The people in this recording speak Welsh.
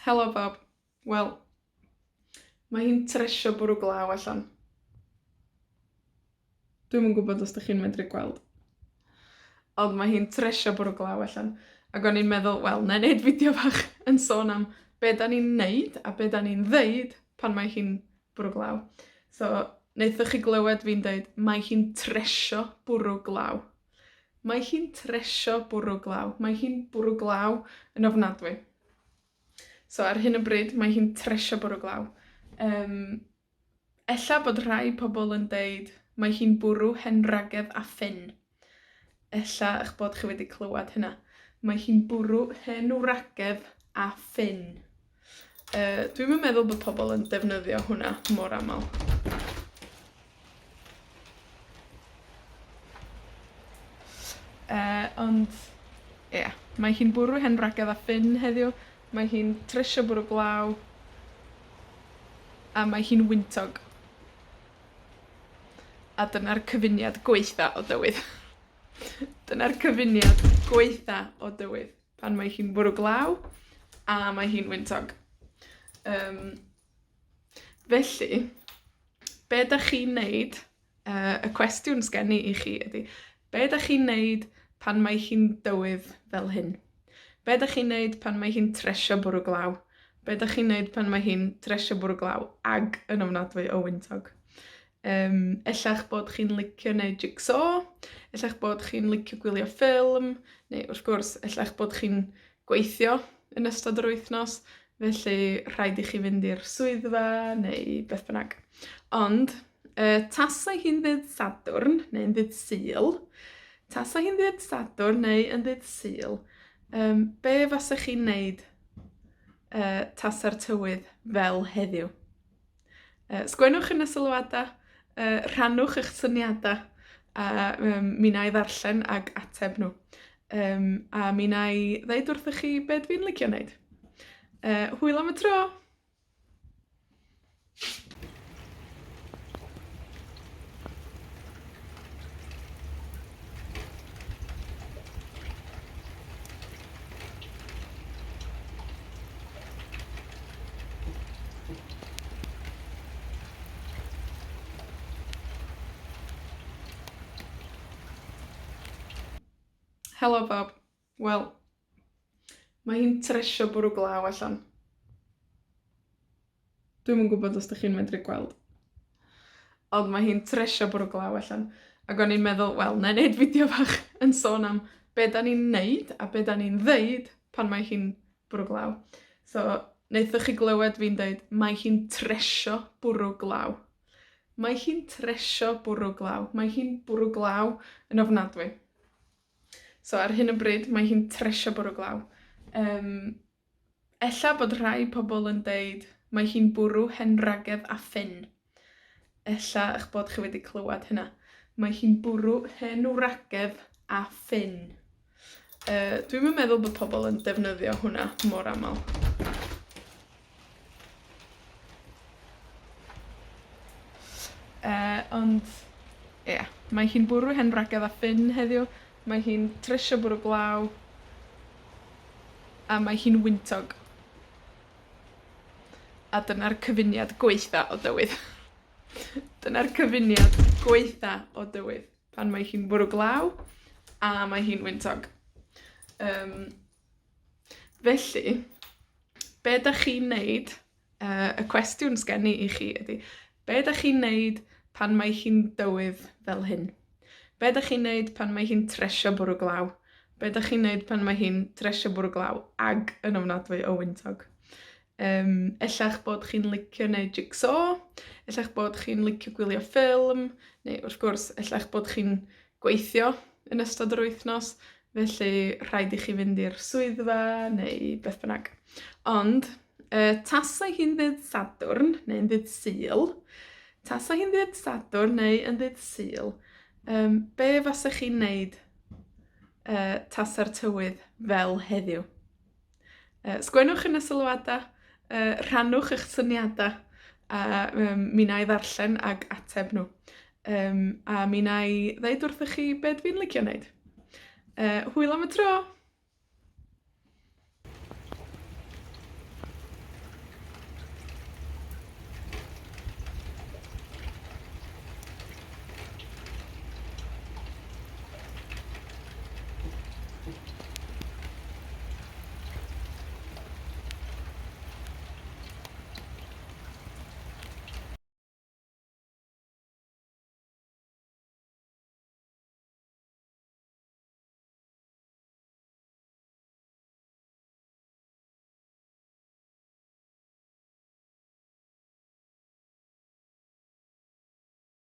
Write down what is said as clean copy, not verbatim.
Helo bawb. Wel, mae hi'n tresio bwrw glaw allan. Dwi'm yn gwbod os 'dach chi'n medru gweld. Ond mae hi'n tresio bwrw glaw allan. Ag o'n i'n meddwl, wel, 'nai neud fideo bach yn sôn am be' 'dan ni'n neud a be' 'dan ni'n ddeud pan mae hi'n bwrw glaw. So, naethoch chi glywed fi'n deud, mae hi'n tresio bwrw glaw. Mae hi'n tresio bwrw glaw. Mae hi'n bwrw glaw yn ofnadwy. So ar hyn o bryd, mae hi'n tresio bwrw glaw. Yym, ella bod rhai pobol yn deud, mae hi'n bwrw hen wragedd a ffyn. Ella 'ych bod chi wedi clywad hynna. Mae hi'n bwrw hen wragedd a ffyn. Yy, dwi'm yn meddwl bod pobol yn defnyddio hwnna mor amal. Yy, ond, ia, mae hi'n bwrw hen wragedd a ffyn heddiw. Mae hi'n tresio bwrw glaw. A mae hi'n wyntog. A dyna'r cyfuniad gwaetha o dywydd. Dyna'r cyfuniad gwaetha o dywydd. Pan mae hi'n bwrw glaw, a mae hi'n wyntog. Yym. Felly, be' 'dach chi'n neud, yy, y cwestiwn sgen i i chi ydi, be' 'dach chi'n neud pan mae hi'n dywydd fel hyn? Be' 'dach chi'n neud pan mae hi'n tresio bwrw glaw? Be' 'dach chi'n neud pan mae hi'n tresio bwrw glaw ag yn ofnadwy o wyntog? Yym, ella'ch bod chi'n licio neud jig-so, ella'ch bod chi'n licio gwylio ffilm, neu wrth gwrs, ella'ch bod chi'n gweithio yn ystod yr wythnos, felly rhaid i chi fynd i'r swyddfa neu beth bynnag. Ond, yy, tasai hi'n ddydd Sadwrn, neu'n ddydd Sul, tasai hi'n ddydd Sadwrn neu yn ddydd Sul, yym, be fasech chi'n neud, yy, tasa'r tywydd fel heddiw? Yy, sgwennwch yn y sylwada, yy, rhannwch 'ych syniada, a yym, mi wna i ddarllen ag ateb nhw. Yym, a mi wna i ddeud wrthoch chi be' dwi'n licio neud. Yy, hwyl am y tro! Helo bawb. Wel, mae hi'n tresio bwrw glaw allan. Dwi'm yn gwbod os 'dach chi'n medru gweld. Ond mae hi'n tresio bwrw glaw allan. Ag o'n i'n meddwl, wel, 'nai neud fideo bach yn sôn am be' 'dan ni'n neud a be' 'dan ni'n ddeud pan mae hi'n bwrw glaw. So, naethoch chi glywed fi'n deud, mae hi'n tresio bwrw glaw. Mae hi'n tresio bwrw glaw. Mae hi'n bwrw glaw yn ofnadwy. So, ar hyn o bryd, mae hi'n tresio bwrw glaw. Yym, ella bod rhai pobol yn deud, mae hi'n bwrw hen wragedd a ffyn. Ella 'ych bod chi wedi clywad hynna. Mae hi'n bwrw hen wragedd a ffyn. Yy, dwi'm yn meddwl bod pobol yn defnyddio hwnna mor amal. Yy, ond, ia, mae hi'n bwrw hen wragedd a ffyn heddiw. Mae hi'n tresio bwrw glaw. A mae hi'n wyntog. A dyna'r cyfuniad gwaetha o dywydd. Dyna'r cyfuniad gwaetha o dywydd. Pan mae hi'n bwrw glaw, a mae hi'n wyntog. Yym, felly, be' 'dach chi'n neud, yy, y cwestiwn sgen i i chi ydi, be' 'dach chi'n neud pan mae hi'n dywydd fel hyn? Be' 'dach chi'n neud pan mae hi'n tresio bwrw glaw? Be' 'dach chi'n neud pan mae hi'n tresio bwrw glaw ag yn ofnadwy o wyntog? Yym, ella'ch bod chi'n licio neud jig-so, ella'ch bod chi'n licio gwylio ffilm, neu wrth gwrs, ella'ch bod chi'n gweithio yn ystod yr wythnos, felly rhaid i chi fynd i'r swyddfa neu beth bynnag. Ond, yy, tasai hi'n ddydd Sadwrn, neu'n ddydd Sul, tasai hi'n ddydd Sadwrn neu yn ddydd Sul, yym, be' fasech chi'n neud, yy, tasa'r tywydd fel heddiw? Yy, sgwennwch yn y sylwada, yy, rhannwch 'ych syniada, a yym, mi wna i ddarllen ag ateb nhw. Yym, a mi wna i ddeud wrthoch chi be' dwi'n licio neud. Yy, hwyl am y tro!